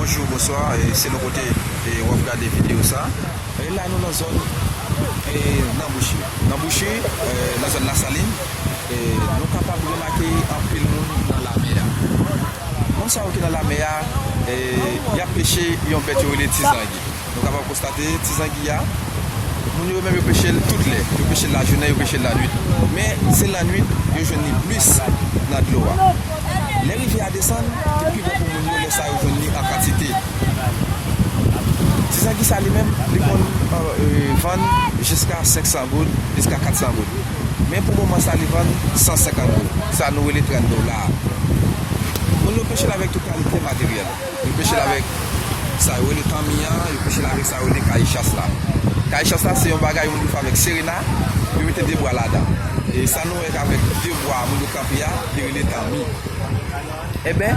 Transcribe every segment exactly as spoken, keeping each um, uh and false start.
Bonjou, bonswa, e se nou kote e w ap gade videyo sa. E la nou nan zòn e nan Bouchi. Nan Bouchi, e nan zòn Lasalin, e nou kapab remake anpil moun nan lamè a. Moun sa yo ki nan lamè a, e y ap peche yon bèt yo rele ti zangi. Nou kapab konstate ti zangi a, moun yo menm yo peche l tout lè. Yo peche l lajounen, yo peche l lannwit. Men se lannwit yo jwenn li plis nan dlo a. Lè rivyè a desann, li pi bon pou moun yo lè sa yo jwenn li an kantite. Ti zangi sa li menm, li konn e vann jiska senk san goud, jiska kat san goud. Men pou moman sa li vann san senkant goud. Sa nou rele trant dola. Moun yo peche l avèk tout kalite materyèl. Yo peche l avèk sa yo rele tanmi an, yo peche l avèk sa yo rele kayichas la. Kayichas la se yon bagay moun yo fè avèk serena, yo mete de bwa ladan. E sa nou wè avèk de bwa moun yo kanpe a, li rele tanmi. Enben,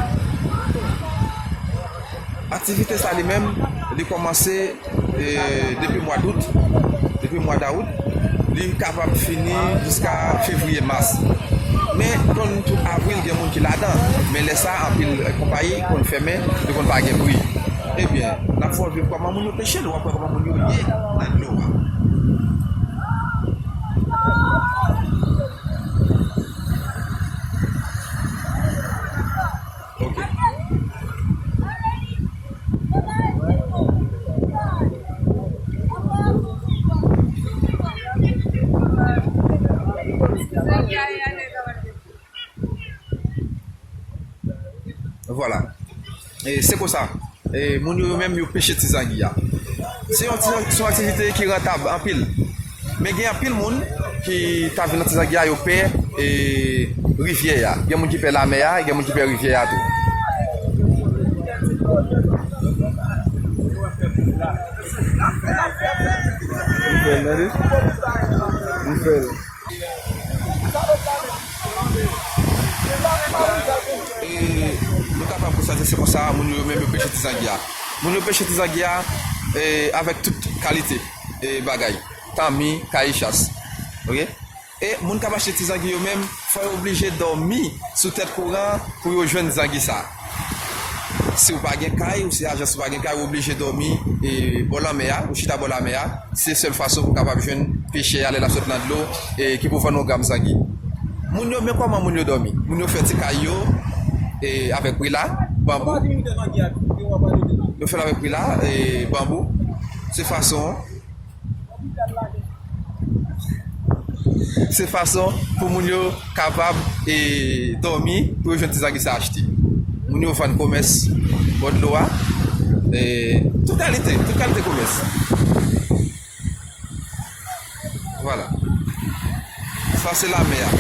aktivite sa li menm, li kòmanse e depi mwa dout, depi mwa dawout, li kapab fini jiska fevriye, mas. Men konn tou avril gen moun ki ladan, men lè sa anpil e konpayi konn fèmen, li konn pa gen pri. Ebyen, n ap fè w viv kòman moun yo peche l, w ap wè kòman moun yo ye nan dlo a. Ok. Vwala. E se konsa. E moun yo, yo menm, yo peche ti zangi a. Se yon ti, se yon aktivite ki rantab anpil. Men gen anpil moun ki ta vin nan ti zangi a, yo pè e rivyè a. Gen moun ki pè lamè a, gen moun ki pè rivyè a tou. M fè l, tande. M fè l. E nou kapab konstate se konsa moun yo menm yo peche ti zangi a. Moun yo peche ti zangi a e avèk tout kalite e bagay. Tanmi, kayichas. Ok? E moun k ap achte ti zangi yo menm, fò yo oblije dòmi sou tèt kouran pou yo jwenn zangi sa. Si w pa gen kay, ou se ajans ou pa gen kay, ou oblije dòmi e bò lanmè a, ou chita bò lanmè a. Se sèl fason pou w kapab jwenn pechè a lè l ap sot nan dlo e ki pou vann yon gram zangi. Moun yo, men kòman moun yo dòmi? Moun yo fè ti kay yo e avèk prila, banbou. Yo fè l avèk prila e banbou. Se fason Se fason pou moun yo kapab e dòmi pou yo jwenn ti zangi sa achte. Moun yo vann komès bò dlo a. E tout kalite, tout kalite komès. Vwala. Sa se lamè a.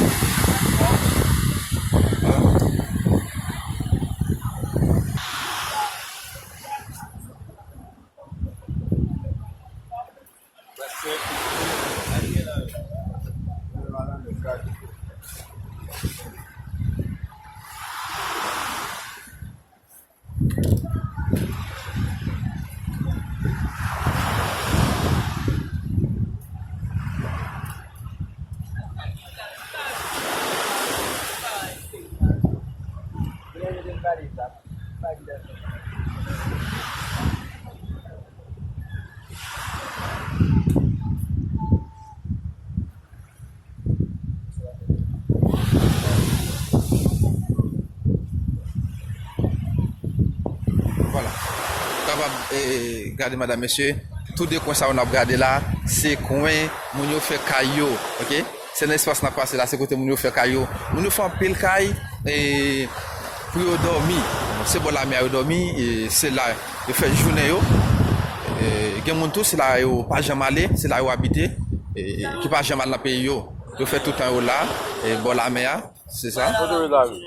Vwala. Vwala. Kapab e gade, madam, mesye, tou de kwen sa yo n ap gade la, se kwen moun yo fè kay yo, ok? Se nan espas n ap pase la, se kote moun yo fè kay yo. Moun yo fè anpil kay e pou yo dòmi. Se bò lamè a yo dòmi, e se la yo fè jounen yo. E gen moun tou, se la yo pa janm ale, se la yo abite, e ki pa janm al nan peyi yo. Yo fè tout tan yo la, e bò lamè a, se sa. Kote yo la, wi.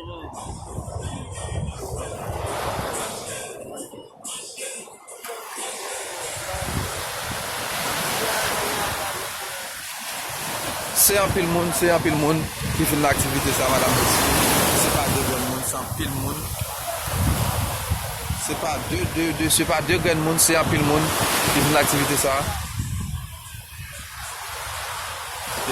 Se anpil moun, se anpil moun ki vin nan aktivite sa, madam, mesye. Se pa de grenn moun, se anpil moun. Se pa de, de, de, se pa de grenn moun, se anpil moun ki vin nan aktivite sa. Ok.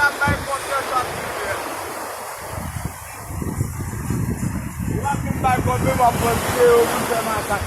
Ap bay kont yo sa pi byen. Ou ap vin bay kont yo, w ap pran videyo pou fè makak.